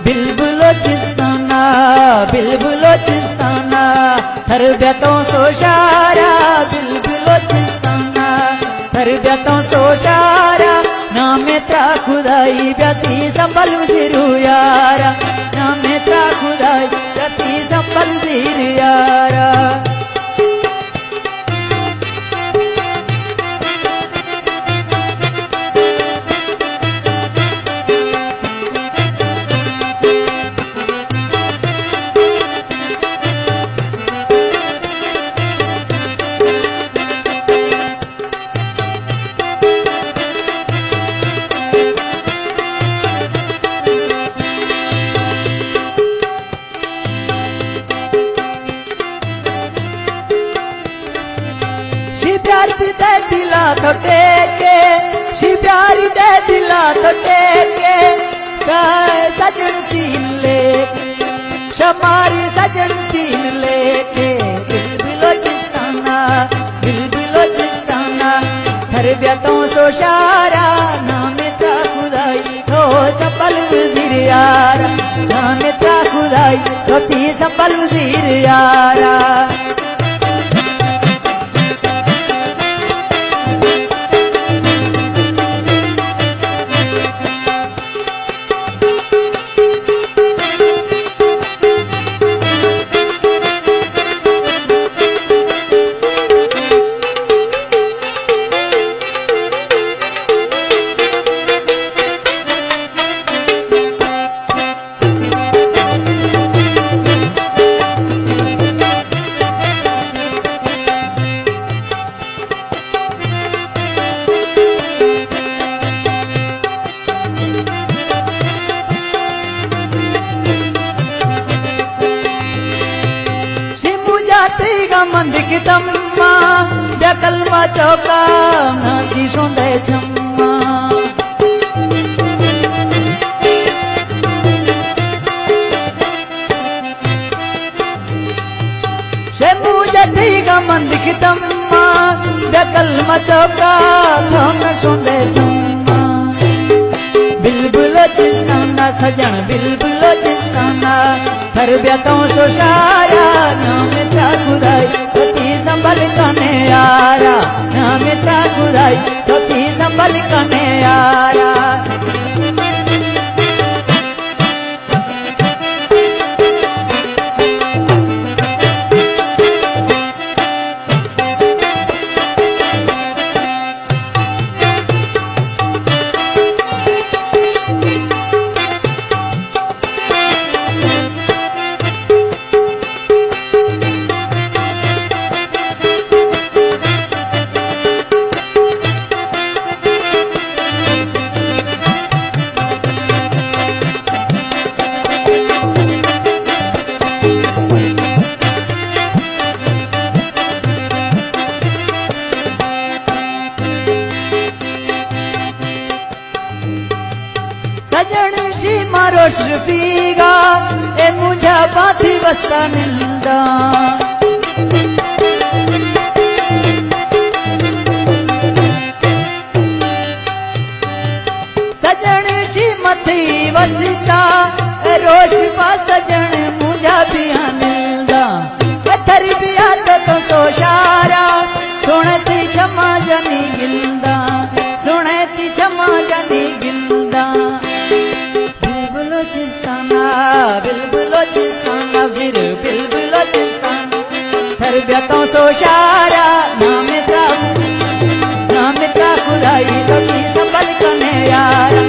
بل بلوچستانا، بل بلوچستانا، تھر بیتوں سوشارا، بل بلوچستانا، تھر بیتوں سوشارا، نام ترا خدائی بیتی سنبھل وزیر یارا، نام ترا خدائی بیتی سنبھل وزیر یارا۔ شی پیار دی دے دلا تو ٹیکے، شی پیار دے دلا تو ٹیکے، سائے سجن تین لے، شماری سجن تین لے کے، بل بلوچستانا، بل بلوچستانا، تھر بیتوں سوشارا، نام ترا خدائی تو سنبھل وزیر یارا، نام ترا خدائی تو تی سنبھل وزیر یارا۔ شمو جاتی گا مندک تما، بیا کلمہ چوکا، نا کی شوندے چما۔ شمو جتی گا مندک تما، بیا کلمہ چوکا، تھو نہ شوندے چما۔ بل بلوچستانا سجن، بل بلوچستانا، تھر بیتوں سوشارا، نام ترا خدائی تو تی سنبھل کنے یارا، نام ترا خدائی تو تی سنبھل کنے یارا۔ سجن شی ماروش پیگا، اے مجھا باتی وستا نندا۔ سجن شی متی وستا، روش با سجن مجھا بیا نندا۔ تربیت تو سوشارا، سونے تی چما جنی گندا، سونے تی چما جنی گندا۔ بل بلوچستانا، بل بلوچستانا، زیر بل بلوچستانا۔ تربیتوں سوشارا، نام ترا، نام ترا خدائی تو تی سنبھل کنے یارا،